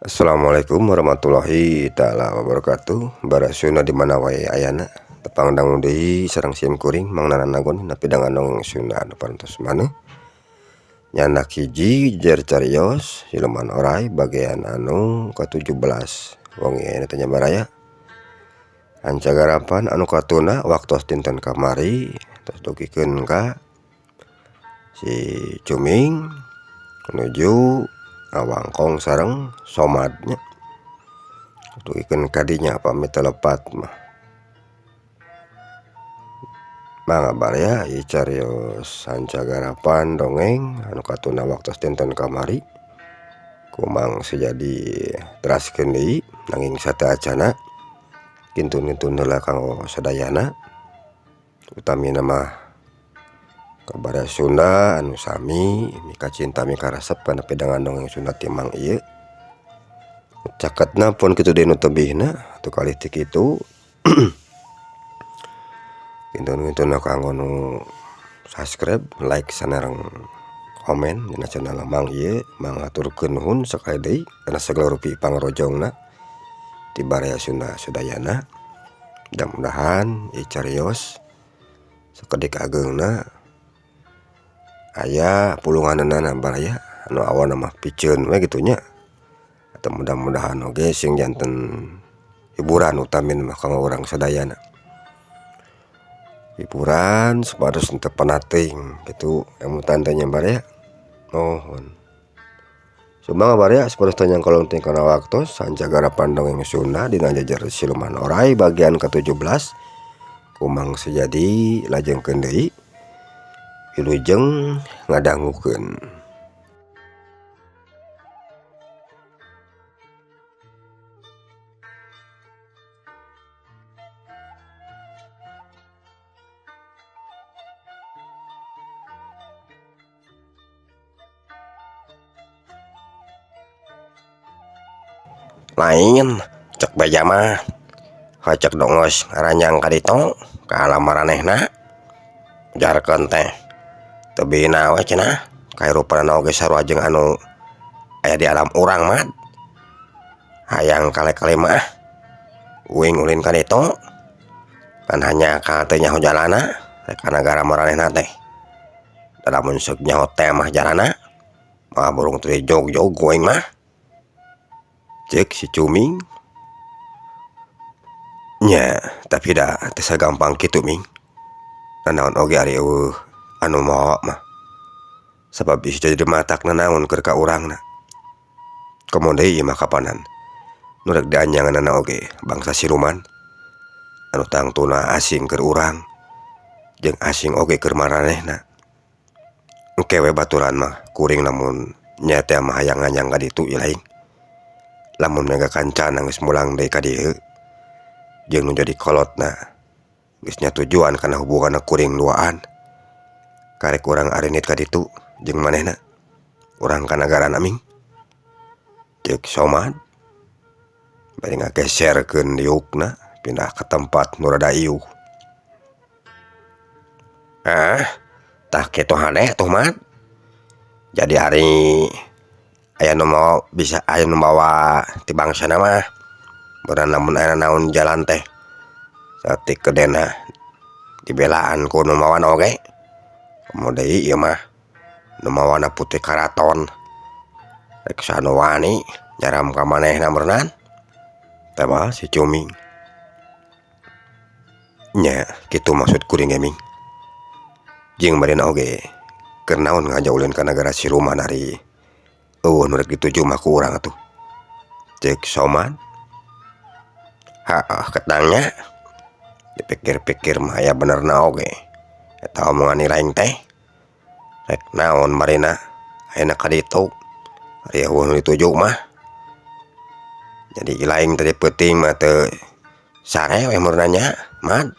Assalamualaikum warahmatullahi taala wabarakatuh. Barasuna di mana wae ayana tepang dangu deui sareng sim kuring Mang Nanan Nagon dina pidangan dongeng Sunda anu parantos maneh. Nyanak hiji jer carios siluman orai bagian anu ka-17 wengi ayeuna teh nya baraya. Ancagarapan anu katuna waktos dinten kamari tos dugikeun ka si Cuming menuju ngawangkong sareng Somadnya. Dugikeun kadinya pamit telepat mah. Mangga baraya ieu carios ancagarapan dongeng anu katuna waktos dinten kamari kumang sejadi teraskeun deui nanging sateuacanna kintun-kintun heula kanggo sadayana utamina mah kabare Sunda anu sami mikacinta mikaresep kana pidangan dongeng Sunda ti Mang ieu. Caketna pun kitu deui nu tebihna atuh kalih ti kitu. Kintun-kintunna kanggo nu subscribe, like, sareng komen dina channel Mang ieu. Mang haturkeun nuhun sakali deui kana sagala rupi pangrojongna ti baraya Sunda sadayana. Mudah-mudahan ieu carios sakedik ageungna aya pulunganana baraya anu awalna mah piceun we kitu nya. Atau mudah-mudahan oge sing janten hiburan utamin mah kanggo urang sadayana. Hiburan supados teu penat teuing kitu emutan teh nya baraya. Nuhun. Sumangga baraya supados teu nyangkolong teuing kana waktos sancagarapan dongeng Sunda dina jejer siluman orai bagian ka-17 kumang sejadi lajengkeun deui wilujeng ngadangukeun. Lain cek beja mah hacek dongos ngaranjang ka ditu ka alam maranehna ujarkeun teh tebihna we cenah kahirupanna oge sarua jeung anu aya di alam urang mah hayang kale-kale mah uing ulin ka ditu pan hanya ka teu nyaho jalana rek ka nagara maranehna teh da lamun seuk nyaho teh mah jalana mah burung teu dijogjog ku aing mah. Cek si Cuming nya tapi da teu sagampang kitu Ming nanaon oge ari eueuh anu mawa mah sabab bisi jadi matak nanaon keur ka urangna komo deui ieu mah kapanan nu rek dianyanganana oge bangsa siluman anu tangtuna asing keur urang jeung asing oge keur maranehna engke we baturan mah kuring lamun nya teh mah hayang nganyang ka ditu ieu lain. Lamun mega kancana geus mulang deui ka dieu jeung nu jadi kolotna geus nya tujuan kana hubunganna kuring duaan karek urang arinit ka ditu jeung manehna urang ka nagarana Ming ceuk Somad bari ngageserkeun diukna pindah ka tempat nu rada iuh. Ah tah kitu hade tuh Mad jadi ari aya nu mau bisa aya nu mawa ti bangsana mah beurang lamun aya naon jalan teh saeutik gedena dibelaan ku nu mawana oge komo deui ieu mah nu mawana putri karaton rek saha nu wani nyaram ka manehna meureunan teh mah si Cuming nya kitu maksud kuring ge Ming jeung marina oge keur naon ngaja ulin ka nagara siluman ari eueuh nu rek dituju mah ku urang atuh ceuk Somad. Haah ketangnya dipikir-pikir mah aya benerna oge eta omongan iraing teh rek naon marina ayeuna ka ditu ari eueuh nu dituju mah jadi ilaing tadi peuting mah teu sare we meureun nya Mad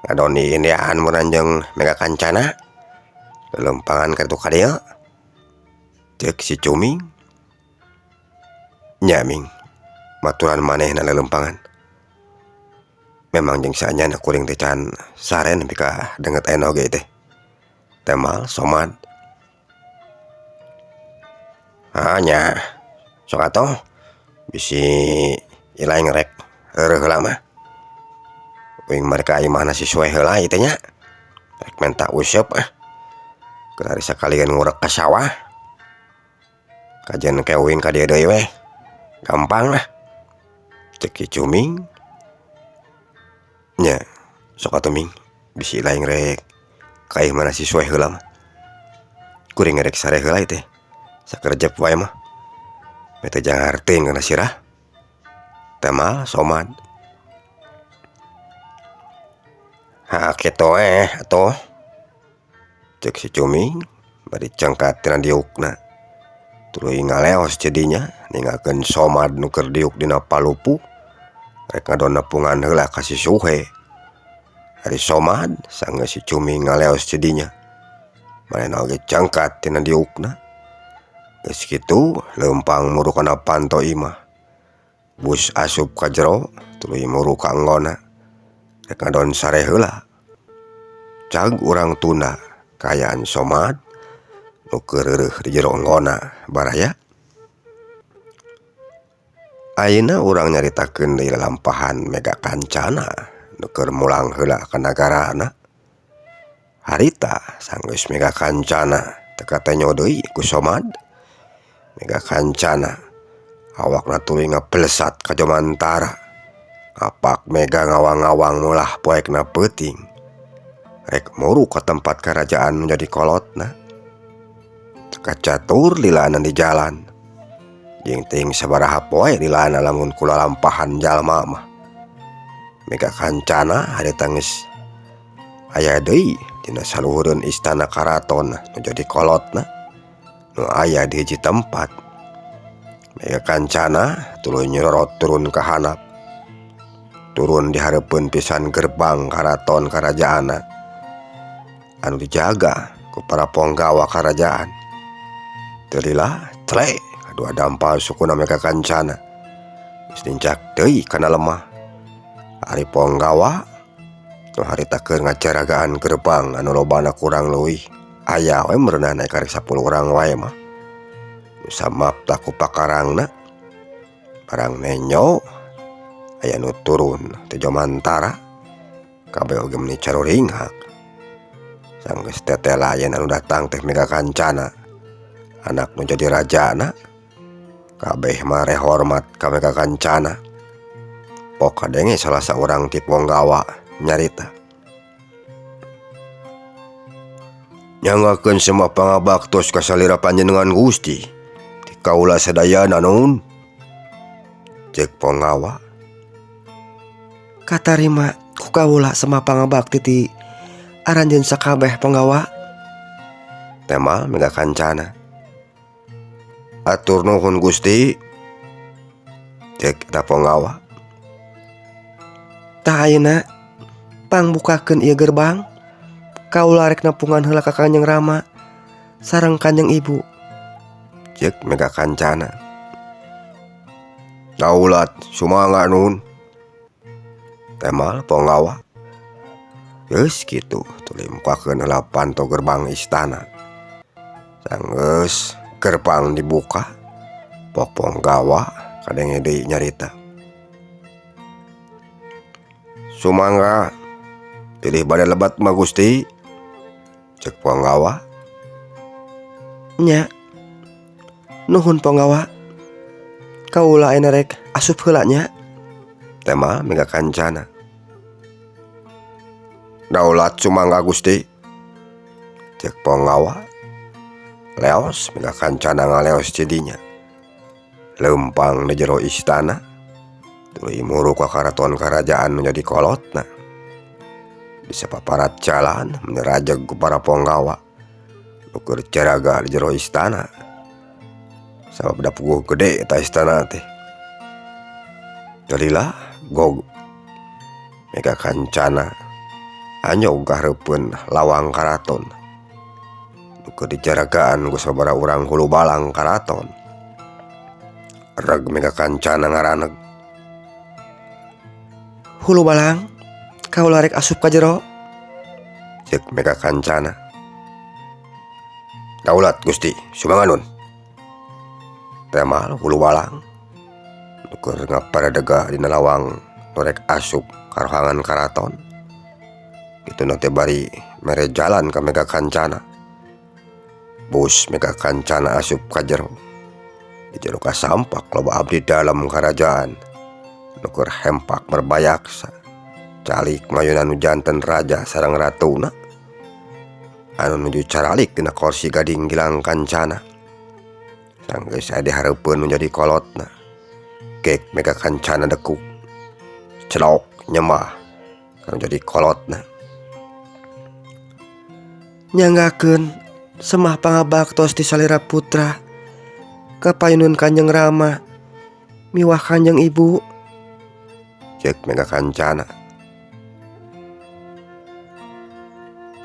ngadoni indean meureun jeung mega kancana lelempangan ka ditu ka dieu ceuk si Cuming nya Ming maturan manehna lelempangan memang jeung saanyana kuring teh can sare nepi ka deungeut ayeuna oge teh temal Somad. Ah nya Sok atuh bisi ilaing rek heureuh heula mah. Uing mah rek ka imahna si Sueh heula ieu teh nya. Rek menta useup ah. Keur ari sakalian ngurek ka sawah. Kajen ke uing ka dieu deui weh. Gampang lah. Cek si Cuming. Nya sok atuh Ming bisi ilaing rek ka imahna si Sueh heula mah. Kuring rek sare heula ieu teh. Sakerjep wae mah. Meh teu jangar teuing kana sirah. Temal Somad. Ha kitu eh atuh. Cek si Cuming bari cengkat tina diukna. Tuluy ngaleos jadinya ninggalkeun Somad nu keur diuk dina palupuh. Rek ngadon nepungan heula ka si Suhe. Ari Somad sanggeus si Cuming ngaleos jadinya. Manehna oge cengkat tina diukna. Geus kitu leumpang muru kana panto imah. Bus asup ka jero tuluy muru ka enggona. Rek ngadon sare heula. Cag urang tunda kaayaan Somad nu keur reureuh di jero enggona baraya. Ayeuna urang nyaritakeun deui lalampahan Mega Kancana nu keur mulang heula ka nagarana. Harita sanggeus Mega Kancana teu katenyo deui ku Somad. Mega Kancana awakna tuluy ngaplesat ka Jomantara. Apak Mega ngawang-ngawang mulah poekna peuting. Rek muru ka tempat karajaan nu jadi kolotna. Teu kacatur lilana di jalan. Jeung teuing sabaraha poe lilana lamun kulalampahan jalma mah. Mega Kancana harita geus aya deui dina saluhureun istana karaton nu jadi kolotna nu aya di hiji tempat. Mega Kancana tuluy nyororot turun ka handap. Turun di hareupeun pisan gerbang karaton karajaanna anu dijaga ku para ponggawa karajaan. Teu lila cle kadua dampal sukuna Mega Kancana geus nincak deui kana lemah. Ari ponggawa nu harita keur ngacaragaan gerbang anu lobana kurang leuwih aya we meureunan naek karek 10 urang wae mah. Nu samapta ku pakarangna barang nenyo aya nu turun ti Jomantara kabeh oge meuni caruringhak. Sanggeus tetela aya anu datang teh Mega Kancana anak nu jadi rajana. Kabeh mare hormat ka Mega Kancana. Pok kadenge salah saurang ti ponggawa nyarita. Nyanggakeun semua pangabaktos ka salira panjenengan Gusti ti kaula sadayana nun. Cek ponggawa. Katarima ku kaula semua pangabakti ti aranjeun sakabeh ponggawa. Temal Mega Kancana. Atur nuhun Gusti. Cek eta ponggawa. Tah ayeuna pangbukakeun ieu gerbang. Kaula rek nepungan heula ka Kanjeng Rama sareng Kanjeng Ibu. Cek Mega Kancana. Daulat sumangga nun. Temal ponggawa. Geus kitu tuluy mukakeun heula panto gerbang istana. Sanggeus gerbang dibuka, pok ponggawa kadenge deui nyarita. Sumangga pilih bade lebat mah Gusti. Cek ponggawa. Nya. Nuhun ponggawa. Kaula ayeuna rek asup heula nya. Temal Mega Kancana. Daulat sumangga Gusti. Cek ponggawa. Leos Mega Kancana ngaleos jadinya. Leumpang di jero istana. Tuluy muru ka karaton karajaan nu jadi kolotna. Bisa paparat jalan menerajeg ku para ponggawa. Nu keur caraga di jero istana. Sabab da puguh gede eta istana teh. Jadilah gog Mega Kancana anyog ka hareupeun lawang karaton. Nu keur dicaragaan ku sababaraha urang hulu balang karaton. Reg Mega Kancana ngaraneg. Hulu balang kaula rek asup ka jero. Cek Mega Kancana. Daulat Gusti sumanganun. Temal huluwalang nu keur ngaparedega dina lawang nu rek asup ka rohangan karaton. Kituna teh bari mere jalan ka Mega Kancana. Bus Mega Kancana asup ka jero. Di jero kasampak loba abdi dalem karajaan nu keur hempak merbayaksa. Calik mayuna nu janten raja sareng ratuna anu nuju caralik dina korsi gading Gilang Kancana. Sanggeus aya dihareupeun nu jadi kolotna. Gek Mega Kancana dekuk. Celok nyemah kanu jadi kolotna. Nyanggakeun semah pangabaktos ti salira putra ka payunun Kanjeng Rama miwah Kanjeng Ibu. Cek Mega Kancana.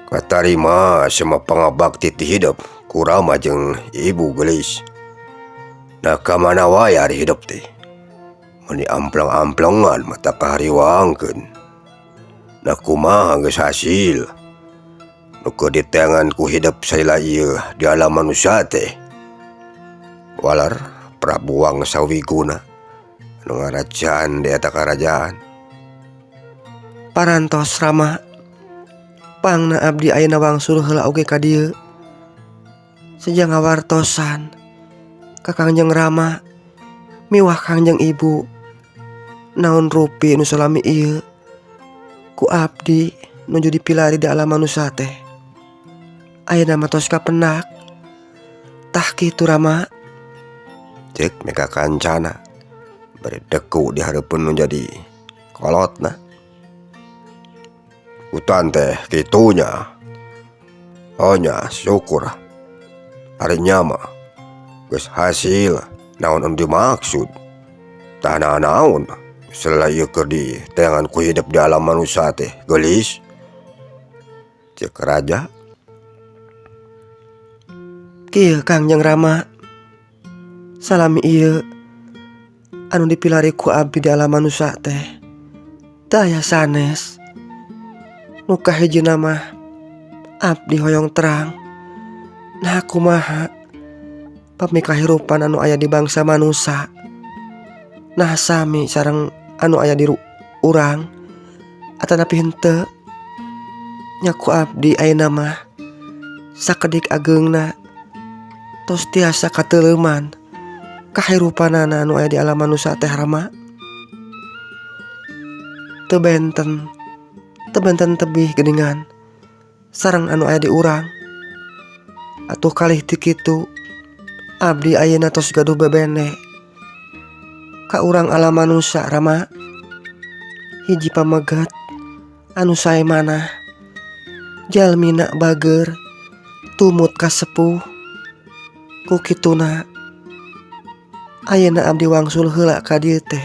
Katarima semah pangabakti ti hidup ku Rama jeung Ibu geulis. Nah ka mana wae ari hidup teh? Meuni amplang-amplengan mata kahariwangkeun. Nah kumaha geus hasil? Nu keur diteangan ku hidup salila ieu di alam manusia teh. Walar Prabu Wangsa Wiguna anu ngarajaan di eta karajaan. Parantos Rama, pangna abdi ayeuna wangsul heula oge ka dieu. Seja ngawartosan ka Kangjeng Rama miwah Kangjeng Ibu. Naon rupi nu salami ieu ku abdi nuju dipilari di alam manusia teh. Ayeuna mah tos kapenak. Tah kitu Rama. Cek Mega Kancana bari deku di hareupeun nu jadi kolotna. Hutan teh kitunya. Oh nya syukur. Ari nya mah geus hasil naon anu dimaksud. Tah naon salila ieu keur diteangan ku hidup di alam manusia teh geulis. Cek raja. Kieu Kangjeng Rama. Salami ieu anu dipilari ku abdi di alam manusia teh teu aya sanes. Nu kahijina mah abdi hoyong terang. Nah kumaha pami kahirupan anu aya di bangsa manusia. Nah sami sareng anu aya di urang atanapi henteu. Nya ku abdi ayeuna mah sakedik ageungna tos tiasa kateuleman kahirupanana anu aya di alam manusia teh Rama. Teu benten, teu benten tebih geuningan sareng anu aya di urang. Atuh kalih ti kitu abdi ayeuna tos gaduh bebene ka urang alam manusia Rama. Hiji pamegat anu sae manah, jalmina bager, tumut ka sepuh. Ku kituna ayeuna abdi wangsul heula ka dieu teh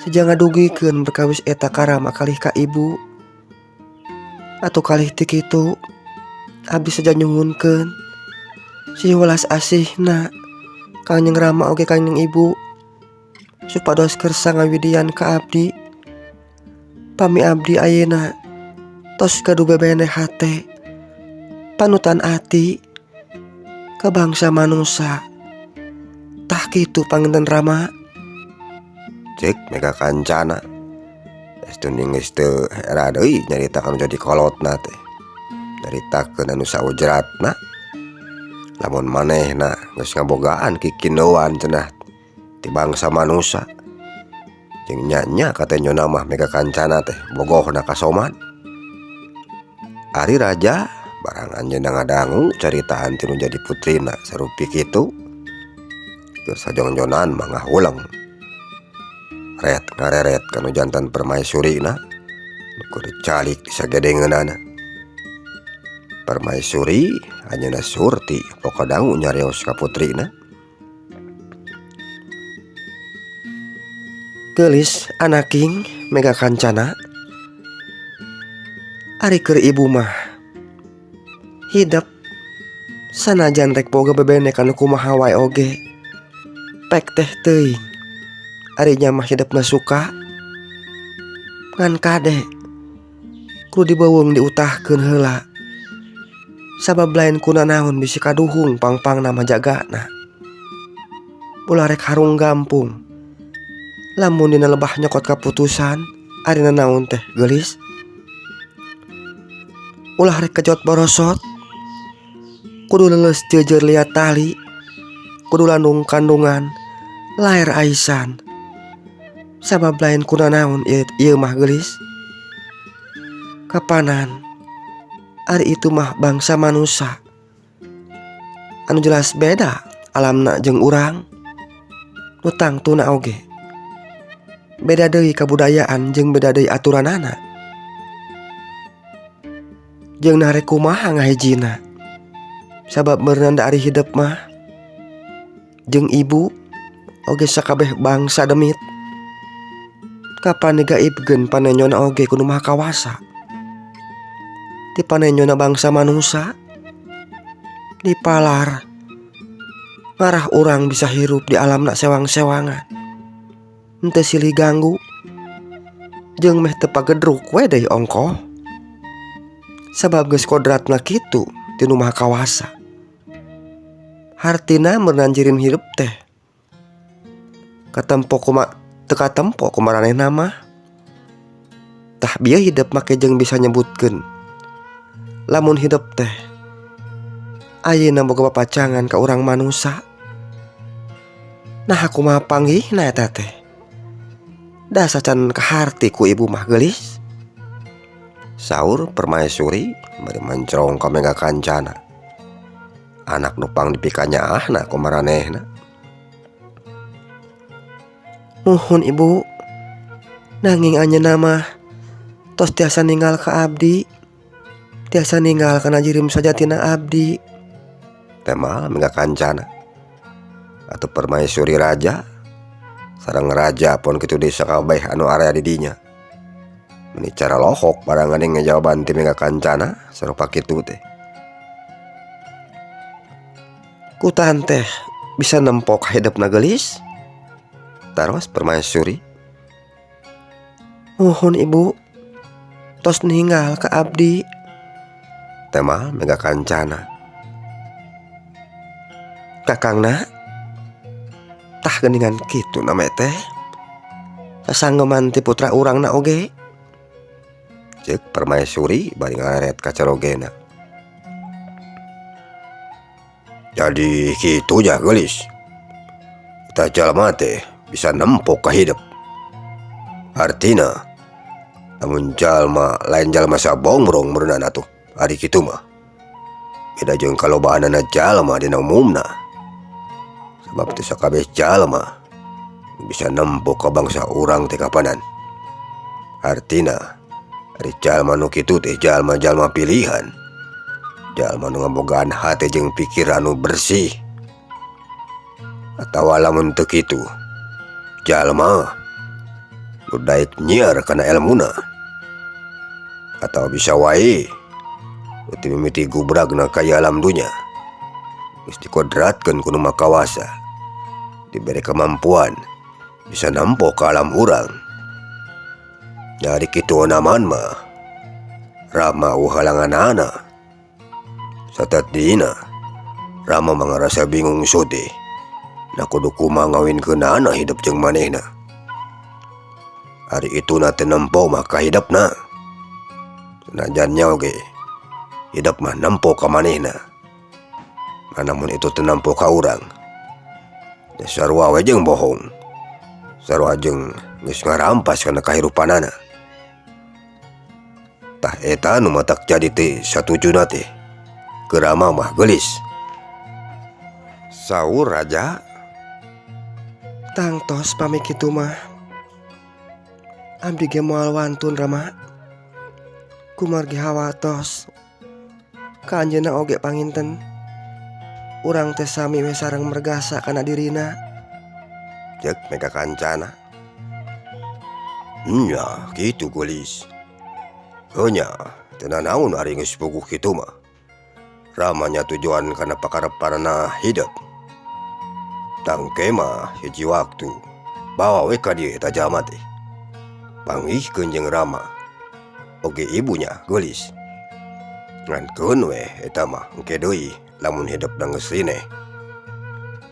seja ngadugikeun perkawis eta ka Rama kalih ka Ibu. Atuh kalih ti kitu abdi seja nyuhunkeun si welas asihna Kangjeng Rama oge Kangjeng Ibu supados kersa ngawidian ka abdi. Pami abdi ayeuna tos gaduh bebene hate panutan ati ka bangsa manusia. Tah kitu panginten Rama. Cek Mega Kancana. Estu geus teu era deui nyarita kanu jadi kolotna teh. Nyaritakeun anu saujratna. Lamun manehna geus ngabogaan kikineuan cenah ti bangsa manusia. Jeung nya-nya katenyona mah Mega Kancana teh bogohna ka Somad. Ari raja barang anjeunna ngadangu caritaan ti nu jadi putrina sarupi kitu. Keur sajongjonan mah ngahuleng. Ret ngareret kanu jantan permaisurina nu keur calik di sagedengeunana. Permaisuri anjeunna Surti pokok dangu nyarios ka putrina. Geulis anaking Mega Kancana. Ari keur ibu mah hidep sanajan rek boga bebene kanu kumaha wae oge. Pek teh teuing. Ari nya mah hidepna suka. Ngan kade kudu dibeuweung diutahkeun heula. Sabab lain kuna naon bisi kaduhung pangpangna mah jagana. Ulah rek harung gampung. Lamun dina lebah nyokot kaputusan ari nanaon teh geulis. Ulah rek kejot borosot. Kudu leuleus jeujeur liat tali. Kudu landung kandungan lair aisan. Sabab lain kunanaon ieu mah geulis. Kapanan ari itu mah bangsa manusa. Anu jelas beda alamna jeung urang. Nu tangtuna oge. Beda deui kabudayaan jeung beda deui aturanana. Jeung narek kumaha ngahijina. Sabab meureunan da ari hidep mah jeung ibu oge sakabeh bangsa demit. Kapan digaibkeun panenyona oge ku Nu Maha Kawasa. Ti panenyona bangsa manusa dipalar ngarah urang bisa hirup di alamna sewang-sewangan. Henteu silih ganggu jeung meh teu pagedruk we deui ongkoh. Sabab geus kodratna kitu ti Nu Maha Kawasa. Hartina meureunan jirim hirup teh katempo kuma teu katempo ku maranehna mah. Tah bieu hidep make jeung bisa nyebutkeun lamun hidep teh ayeuna boga papacangan ka urang manusa. Nah kumaha panggihna eta teh? Da sacan kaharti ku ibu mah geulis. Saur permaisuri bari mencrong ka Mega Kancana. Anak nu pang dipikanyaahna ku maranehna. Muhun ibu, nanging anjeunna mah tos tiasa ninggal ka abdi, tiasa ninggal kana jirim sajatina abdi. Temal Mega Kancana. Atuh permaisuri raja sareng raja pun kitu deui sakabeh anu area di dinya. Meni cara lohok barangan ngejawaban ti Mega Kancana sarupa kitu teh. Kutan teh bisa nempok hidupna geulis. Taros permaisuri. Muhun ibu, tos ninggal ka abdi. Temal Mega Kancana. Kakangna, tah geuningan kitu na teh. Sasanggeman ti putra urangna oge. Ceuk permaisuri bari ngareret ka carogena. Jadi kitu nya geulis. Eta jalma teh bisa nempok ka hidep. Artina lamun jalma lain jalma sabongrong meureunan atuh ari kitu mah. Beda jeung kalobaanana jalma dina umumna. Sabab teu sakabeh jalma bisa nempok ka bangsa urang teh kapanan. Artina ari jalma nu kitu teh jalma-jalma pilihan. Jalma nu ngabogaan hate jeung pikiran nu bersih. Atawa lamun teu kitu jalma nu daek nyiar kana elmuna. Atawa bisa wae nu teu mimiti gubragna ka alam dunya. Geus dikodratkeun ku Nu Maha Kawasa. Dibere kemampuan bisa nempo ka alam urang. Jadi kitu naman mah Rama uhalanganana. Satadina Rama mangarasa bingung sote. Na kudu kumaha ngawinkeunana hidup jeung manehna. Ari ituna teu nempo mah ka hidepna. Senajan nya oge hidep mah nempo ka manehna. Namun itu teu nempo ka urang. Da sarua we jeung bohong. Sarua jeung geus ngarampas kana kahirupanana. Tah eta nu matak jadi teh satujuna teh. Keur Rama mah geulis. Saur raja. Tangtos pami kitu mah. Abdi ge moal wantun Rama. Kumargi hawatos. Ka anjeunna oge panginten. Urang teh sami we sareng mergasa kana dirina. Ceuk Mega Kancana. Nya kitu geulis. Heuh nya teu nanaon ari geus puguh kitu mah. Rama nya tujuan kana pakarepanana hidep. Tangke mah hiji waktu bawa we ka dieu eta jalma teh. Panggihkeun jeung Rama. Oge ibunya geulis. Ngan keun we eta mah engke deui lamun hidepna geus rineh.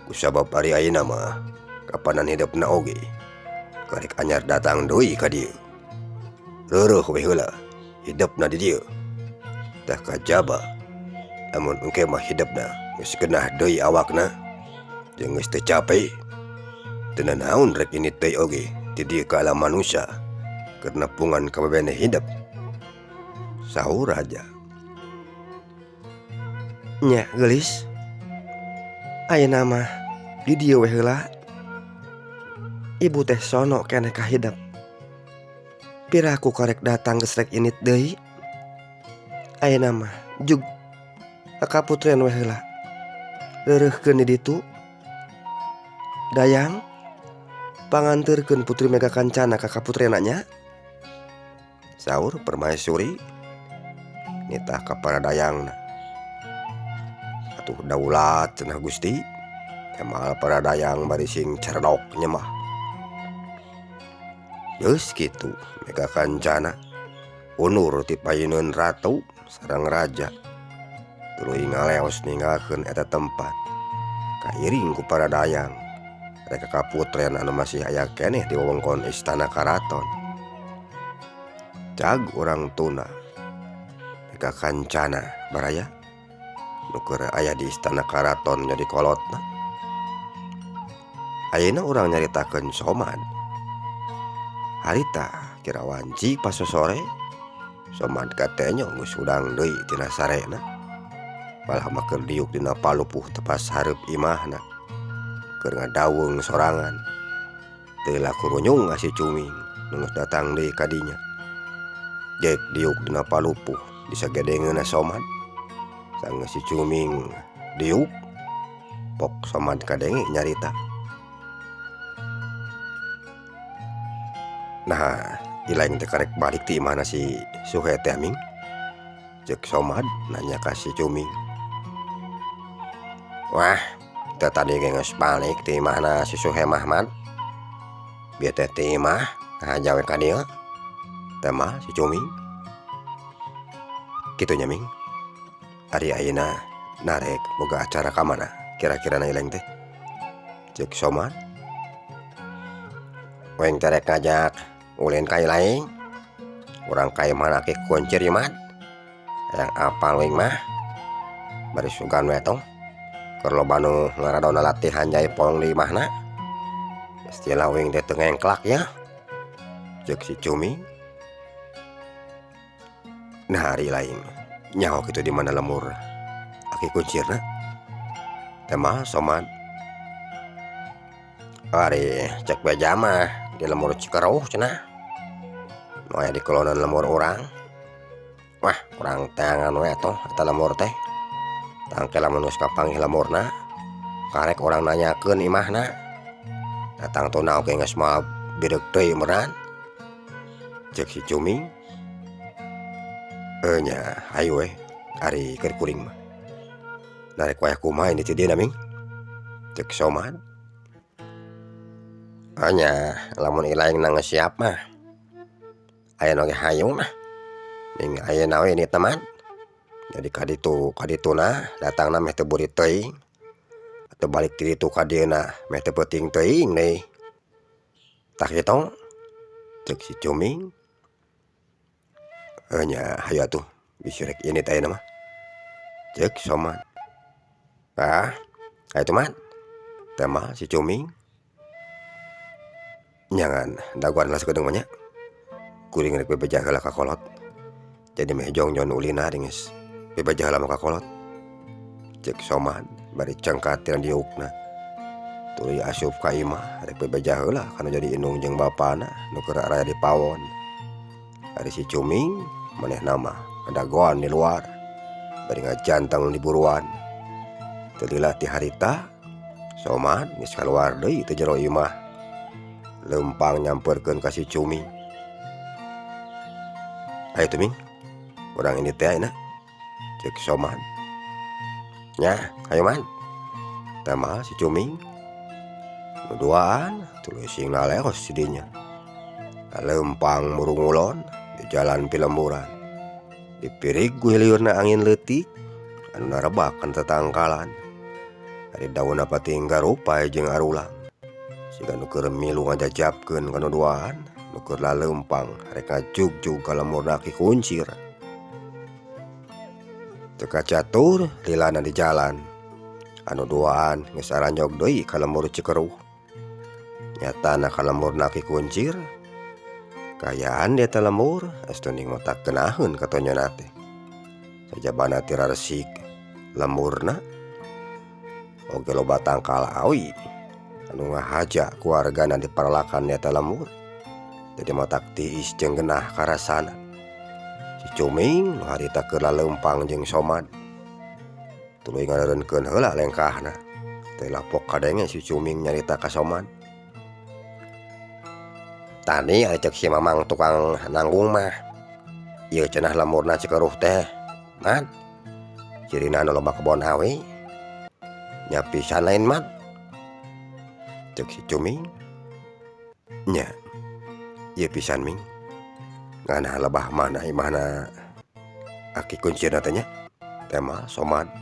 Kusabab ari ayeuna mah kapanan hidepna oge karek anyar datang deui ka dieu. Reureuh we heula hidepna di dieu. Tah kajaba lamun engke mah hidepna geus genah deui awakna jeung geus teu cape teu nanaon rek indit deui oge ti dieu ka alam manusia keur nepungan ka bebene hidep. Saur raja. Nya geulis ayeuna mah di dieu we heula. Ibu teh sono keneh ka hidep. Piraku karek datang geus rek indit deui. Ayeuna mah jug ka kaputren we heula. Reureuhkeun di ditu. Dayang panganteurkeun Putri Mega Kancana ka kaputrenna nya. Saur permaisuri nitah ka para dayangna. Atuh daulat cenah Gusti. Emal para dayang bari sing ceredok nyemah. Geus kitu Mega Kancana unur ti payuneun ratu sareng raja. Tuluy ngaleos ninggalkeun eta tempat. Kairing ku para dayang. Rek ka kaputren anu masih aya keneh di wewengkon istana karaton. Cag urang tuna Mega Kancana baraya nu keur aya di istana karaton jadi kolotna. Ayeuna urang nyaritakeun Somad. Harita kira wanci pas sore Somad katenyo geus hudang deui tina sarena. Malah mah keur diuk dina palupuh tepas hareup imahna. Keur ngadaweung sorangan. Teu laku runyung si Cuming nu geus datang deui ka dinya. Jek diuk dina palupuh disagedengeunna Somad. Sanggeus si Cuming diuk pok Somad kadenge nyarita. Nah, ilaing teh karek balik ti imahna si Suhe teh Ming. Ceuk Somad nanya ka si Cuming. Wah, teh tadi ge geus balik ti imahna si Suhe Mahmad. Bieu teh ti imah ngahaja we ka dieu. Teh mah si Cuming. Kitu nya Ming. Ari ayeuna narek boga acara ka mana kira-kirana ilaing teh? Ceuk Somad. Weng teh rek ngajak ulin ka ilaing. Urang ka imahna aki kuncir ieu mah. Hayang apal wing mah. Bari sugan we tong. Keur loba nu ngaradona latihan jaipong di imahna. Istilah wing teh teu ngengklak ya. Ceuk si Cuming. Nah ari lain nyaho kitu di mana lemur aki kuncirna. Teh mah Somad. Ari cek beja mah di lemur Cikeruh cenah. Nu aya di kulonan lemur urang. Wah, urang teangan we atuh eta lemur teh. Tangke lamun geus kapanggih lemurna, karek urang nanyakeun imahna. Datang tuna oge geus moal bireuk deui meureun. Ceuk si Cuming. Nya hayu we ari keur kuring mah. Narek wayah kumaha ini ti dieu Ming? Ceuk Somad. Nya lamun ilaing na geus siap mah. Aya nu ge hayu mah. Ning ayeuna we ini teman. Jadi kaditu kadituna datangna meh teu burit teuing. Atau balik ti ditu ka dieuna meh teu peuting teuing deui. Tah kitu ceuk si Cuming. Nya hayu atuh bisi rek indit ayeuna mah. Ceuk Somad. Ah, hayu atuh Mat. Teh mah si Cuming. Nyangan dagoan lah sakedeung mah nya. Kuring rek bebeja heula ka kolot. Jadi meh jongjon ulina geus bebeja heula mah ka kolot. Ceuk Somad bari cengkat tina diukna. Tuluy asup ka imah rek bebeja heula kana jadi indung jeung bapana nu keur araya di pawon. Ari si Cuming manehna mah ngadagoan di luar bari ngajanteng di buruan. Teu lila ti harita Somad geus kaluar deui ti jero imah. Leumpang nyamperkeun ka si Cuming. Ayo tuh Ming, urang ini teh ayeuna. Ceuk Somad. Nya, hayu Man. Teh mah si Cuming. Nu duaan tuluy sing laleos si dinya. Leumpang murungulon di jalan pilemburan. Dipirig ku hiliurna angin leutik anu narebak kana tetangkalan. Ari daunna pating garupa jeung arulang. Siga nu keur milu ngajajabkeun ka nu duaan, nu keur laleumpang rek ngajugjug ka lemurna Ki Kuncir. Teu kacatur lilana di jalan. Anu duaan geus aranyog deui ka lembur Cikeruh. Nyatana ka lemurna Ki Kuncir. Kaayaan di eta lembur astuning matak geunaheun katonyona teh. Sajabana teu raresik lemburna oge loba tangkal awi anu ngahaja ku wargana diparelakan di eta lembur. Jadi matak tiis jeung geunah karasana. Si Cuming nu harita keur laleumpang jeung Somad tuluy ngaleureunkeun heula lengkahna. Teu lapok kadenge si Cuming nyarita ka Somad. Tadi ari ceuk si Mamang tukang nanggung mah ieu cenah lemurna Cikeruh teh Mad. Cirina anu loba kebon awi nya pisan lain Mad. Ceuk si Cuming. Nya ieu pisan Ming. Nganah lebah mana imahna Aki Kuncirna teh nya. Tema Somad.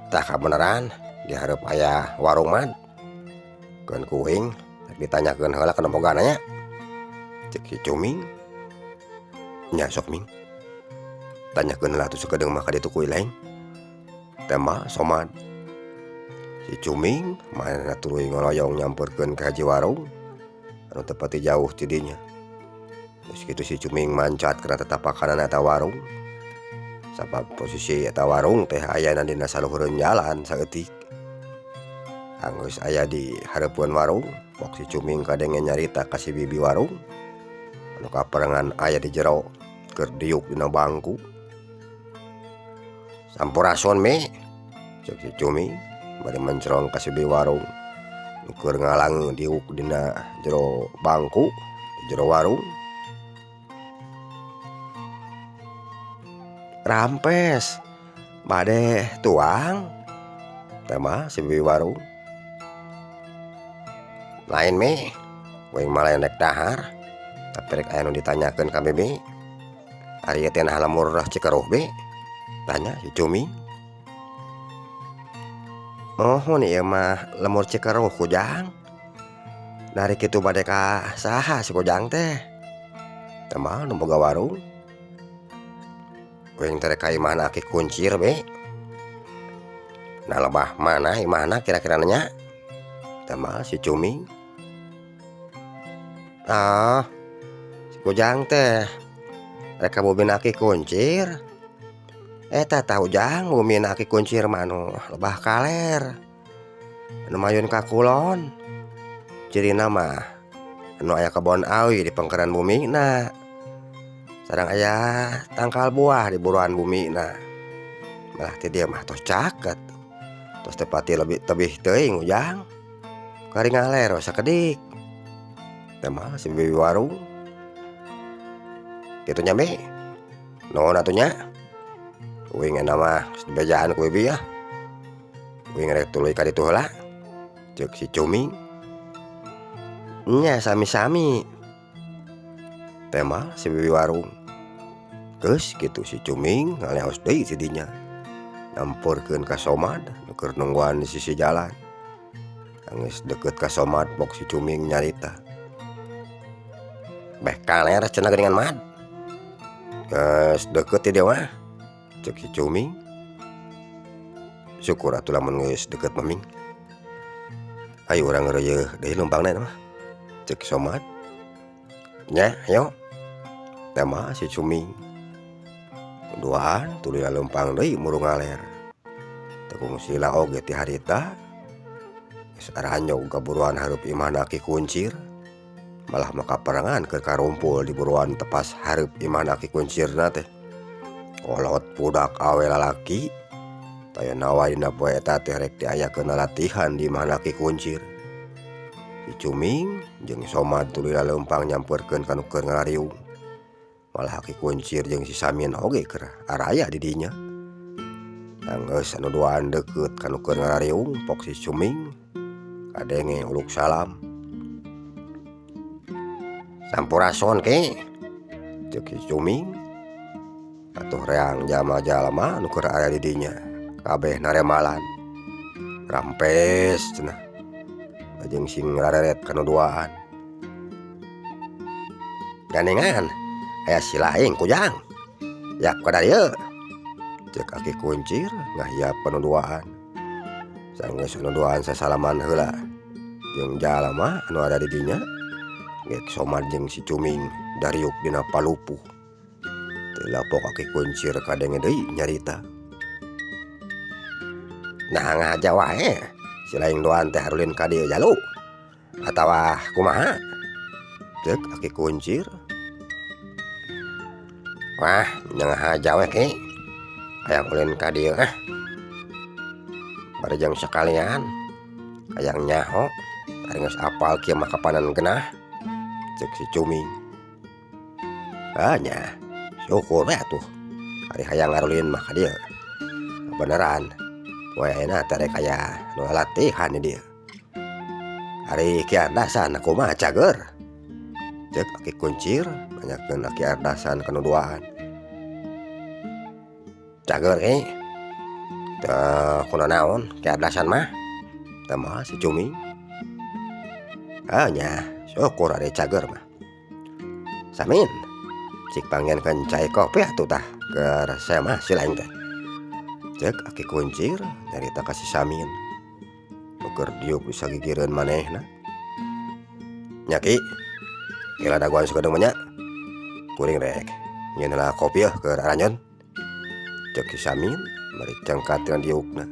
Tah kabeneran di hareup aya warung Mad. Keun kuing ditanyakeun heula kana bogana nya. Ceuk si Cuming. Nya sok Ming. Tanyakeun heula atuh sakedeung mah ka ditu ku lain. Tema Somad. Si Cuming manehna tuluy ngoloyong nyamperkeun ka hiji warung anu teu pati jauh ti dinya. Geus kitu si Cuming mancat kana tatapakanana eta warung. Sabab posisi eta warung teh ayana dina saluhureun jalan saeutik. Anggeus aya di hareupeun warung, pok si Cuming kadenge nyarita ka si bibi warung anu kaparengan aya di jero keur diuk dina bangku. Sampurasun Mi, ceuk si Cuming bari mencerong ka si bibi warung nu keur ngalangeun diuk dina jero bangku di jero warung. Rampes bade tuang tema si bibi warung. Lain Mi, uing mah lain rek dahar, tapi rek aya nu ditanyakeun ka bibi. Ari ieu teh nah lembur Cikeruh Bi? Tanya si Cuming. Mohon ieu mah lembur Cikeruh Kujang. Dari kitu bade ka saha si Kujang teh? Tema nu boga warung. Uing teh rek ka imahna Aki Kuncir Bi. Nah lebah mana imahna kira-kira nya? Tema si Cuming. Ah, si Kujang teh rek ka bumina Aki Kuncir. Eta tah Ujang bumina Aki Kuncir mah anu lebah kaler. Anu mayun ka kulon. Cirina mah anu aya kebon awi di pengkeran bumina. Sareng aya tangkal buah di buruan bumina. Malah ti dieu mah tos caket. Tos teu pati lebih tebih teuing Ujang. Kari ngaler we sakedik. Tema si bibi warung. Kitu nya Mi. Nuhun atuh nya. Uing enak mah geus dibejaan ku bibi ah. Uing rek tuluy ka ditu heula. Ceuk si Cuming. Nya sami-sami. Tema si bibi warung. Geus kitu si Cuming ngaleos deui ti dinya. Nyamperkeun ka Somad nu keur nungguan di sisi jalan. Geus deukeut ka Somad pok si Cuming nyarita. Beh kaler cenah geuningan Mad. Geus deukeut ti dieu mah. Ceuk si Cuming. Syukur atuh lamun geus deukeut mah Ming. Ayo urang ngeureuyeeh deui leumpangna mah. Ceuk Somad. Nya hayo. Tema si Cuming. Duaan tuluy laleumpang deui murung ngaler. Teu kungsi oge ti harita. Geus aranyog ka buruan hareup imahna Aki Kuncir. Malah maka parengan keur karumpul di buruan tepas hareup imahna Aki Kuncirna teh. Kolot budak awe lalaki taya nawa dina poe eta teh rek diayakeun latihan di imahna Aki Kuncir. Si Cuming jeung Somad tuluy laleumpang nyamperkeun ka nu keur ngalariung. Malah Aki Kuncir jeung si Samin oge keur araya di dinya. Anggeus anu duaan deukeut ka nu keur ngalariung pok si Cuming kadenge uluk salam. Sampurasun Ki, ceuk si Cuming. Atuh reang jalma-jalma nu keur aya di dinya kabeh naremalan. Rampes cenah. Lajeng sing rareret kana duaan. Gandingan aya si laing kujang. Yap ka dieu. Cek Aki Kuncir ngahiap kana duaan. Sanggeus anu duaan sasalaman heula jeung jalma anu ada di dinya. Gek Somad jeung si Cuming dariuk dina palupuh. Teu lapok Aki Kuncir kadenge deui nyarita. Nah ngahaja wae si laing duaan teh harulin ka dieu jalu atawa kumaha? Cek Aki Kuncir. Wah, nya ngahaja we ki. Hayang ulin ka dieu ah. Bari jeung sakalian hayang nyaho ari geus apal kieu mah kapanan genah. Cek si Cuming. Ah nya, syukur we atuh. Ari hayang ngarulin mah ka dieu. Beneran poe ayeuna teh rek aya nu latihan di dieu. Ari Ki Ardasan kumaha cager? Cek Aki Kuncir nanyakeun Aki Ardasan kana duaan. Cager ki. Teu kunanaon Ki Ardasan mah? Teu moal si Cuming. Ah nya, syukur ari cager mah. Samin, cik panggenkeun cai kopi atuh tah keur semah si laing teh. Cek Aki Kuncir nyarita ka si Samin. Nu keur diuk di sagigireun manehna. Nya ki, kela dagoan sakedeung mah nya. Kuring rek nyeun heula kopi yeuh keur aranjeun. Cek si Samin bari cengkat tina diukna.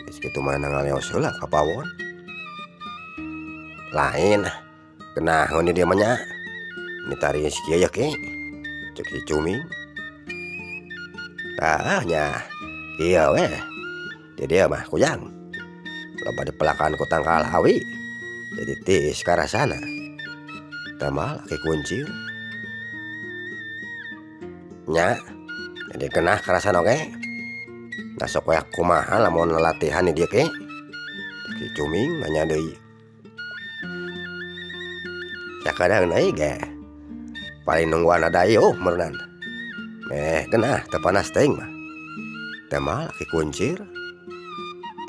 Geus kitu mah ngaleos heula ka pawon. Lain genaheun di dieu mah nya. Mitaris kieu yeuh ki. Cek si Cuming. Tah nya kieu we. Di dieu mah kujang. Loba dipelakan ku tangkal awi. Jadi tiis karasana. Tamal Aki Kuncir. Nya jadi genah karasana oge. Nah sok we kumaha lamun latihan di dieu ki? Si Cuming nanya deui. Sakadang deui ge. Paling nungguan ada ieuh meureunan. Meh genah teu panas teuing mah. Temal Aki Kuncir.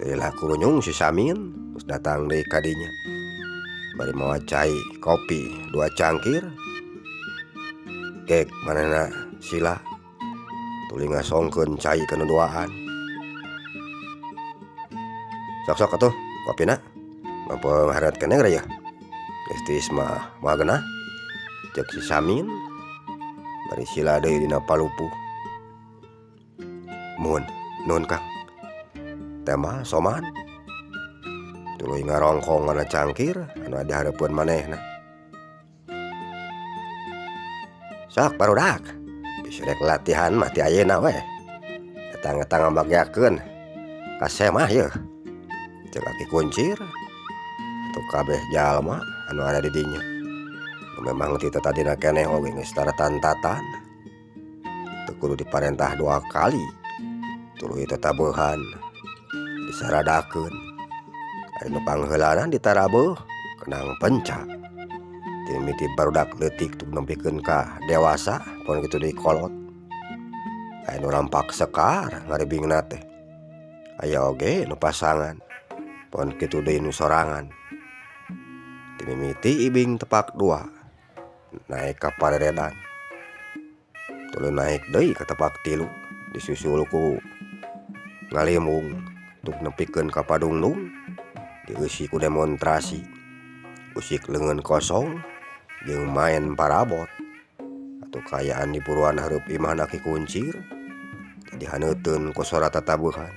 Teu laku runyung si Samin geus datang deui ka dinya. Bari mawa cai kopi 2 cangkir. Gek manehna sila tuluy ngasongkeun cai kana duaan. Sok-sok atuh kopina. Mampu ngahareut keneh geura yeuh. Geus tiis mah moal genah. Cek si Samin bari sila deui dina palupuh. Muhun, nuhun Kang. Tema Somad. Tuluy ngarongkong kana cangkir anu aya di hareupeun manehna. Sok barudak, bisi rek latihan mah ti ayeuna we. Etang-etang ngabageakeun ka semah yeuh. Cek Aki Kuncir atuh kabeh jalma anu ada di dinya. Memang ti tatadina keneh oge geus taratan-tatan. Teu kudu diparentah 2 kali. Tuluy tatabehan disaradakeun. Ari nu pangheulana ditarabeuh kenang penca. Ti mimiti barudak leutik tuk nempikeun ka dewasa pon kitu deui kolot. Aya nu rampak sekar ngaribingna teh. Aya oge nu pasangan pon kitu deui nu sorangan. Ti mimiti ibing tepak 2 naik ka pareredan. Tuluy naik deui ka tepak 3 disusul ku ngalimung tuk nepikeun ka padungdung. Dieusi ku demonstrasi usik leungeun kosong jeung main parabot. Atuh kaayaan di buruan hareup imahna Ki Kuncir dihaneuteun ku sora tatabuhan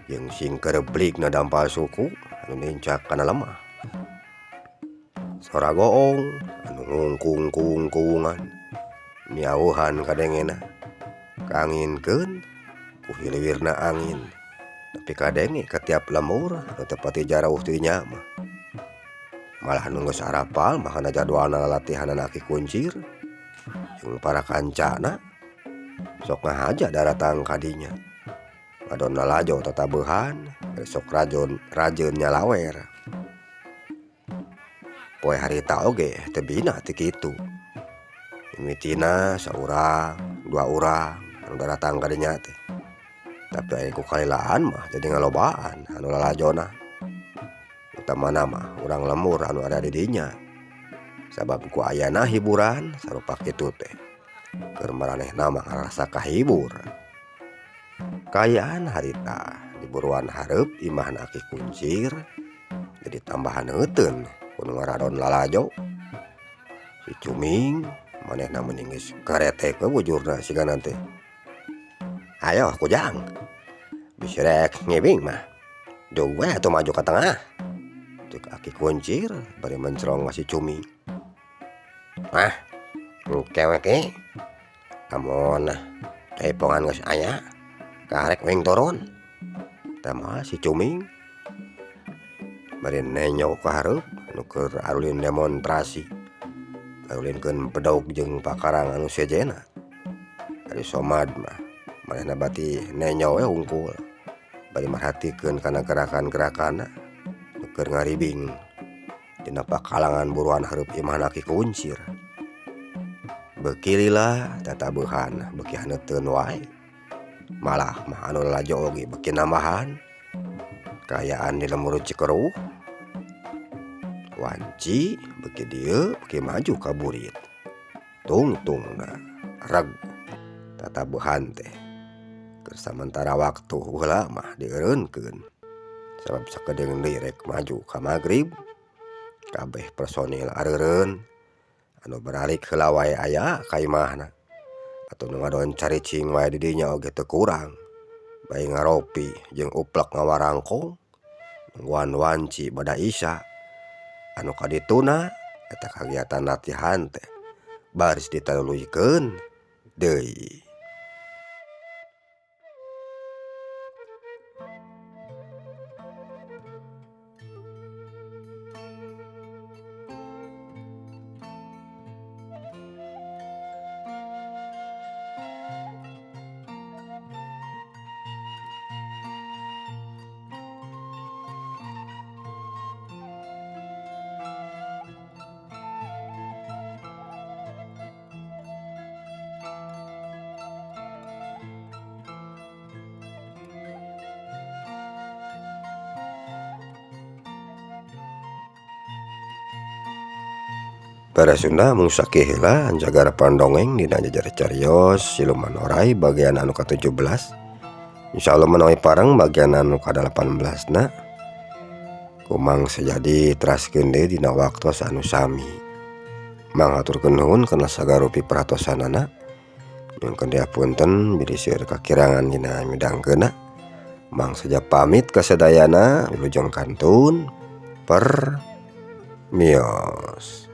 jeung sing kereblikna dampal suku anu nincak kana lemah. Sora goong anu ngungkung-kungkungan miauhan kadengena kanginkeun ku hiliwirna angin tapi kadenge ka tiap lemur anu teu pati jarauh ti nya mah. Malah nu geus arapal mah kana jadwalna latihanana Aki Kuncir jeung para kancana sok ngahaja daratang ka dinya. Ngadon lalajo tatabehan sok rajeun nyalawer. Poe harita oge teu bina ti kitu. Mimitina saurang, 2 urang anu daratang ka dinya teh. Tapi aya ku kalilaan mah jadi ngalobaan anu lalajona. Utamana mah urang lembur anu ada di dinya. Sabab ku ayana hiburan sarupa kitu teh. Keur maranehna mah ngarasa kahibur. Kaayaan harita di buruan hareup imahna Aki Kuncir jadi tambahan heuteun ku nu ngaradon lalajo. Si Cuming manehna meuning geus karetek we bujurna sigana teh. Ayo kujang, bisi rek ngibing mah jug we atuh maju ka tengah. Ceuk Aki Kuncir bari mencrong ka si Cuming. Ah, engke we ki, lamun jaipongan geus aya karek uing turun. Tah mah si Cuming bari nenjo ka hareup nu keur arulin demonstrasi. Ngarulinkeun bedog jeung pakarang anu sejenna. Ari Somad mah manehna bati nenjo we hungkul bari merhatikeun kana gerakan-gerakanna nu keur ngaribing dina pakalangan buruan hareup imahna Ki Kuncir. Beuki lila tatabuhan beuki haneuteun wae. Malah mah anu lalajo oge beuki nambahan. Kaayaan di lembur Cikeruh wanci beuki dieu beuki maju ka burit. Tungtungna reg tatabuhan teh. Keur samentara waktu heula mah dieureunkeun. Sabab sakedeung deui rek maju ka magrib. Kabeh personil areureun anu baralik heula wae aya ka imahna. Atuh nu ngadon caricing wae di dinya oge teu kurang. Bae ngaropi jeung uplek ngawarangkong nungguan wanci bada Isya. Anu kadituna eta kagiatan latihan teh baris ditaluykeun deui. Para Sunda mung sakieu heula anjagar pandongeng dina jajar carios siluman oray bagian anu ka-17. Insyaallah menawi pareng bagian anu ka-18 na kumang sejadi teraskeun deui dina waktos anu sami. Manghaturkeun nuhun kana sagarupi perhatosanana. Nyungkeun dihapunten bilih seueur kakirangan dina midangkeunna. Mang saja pamit kasadayana wilujeng kantun per mios.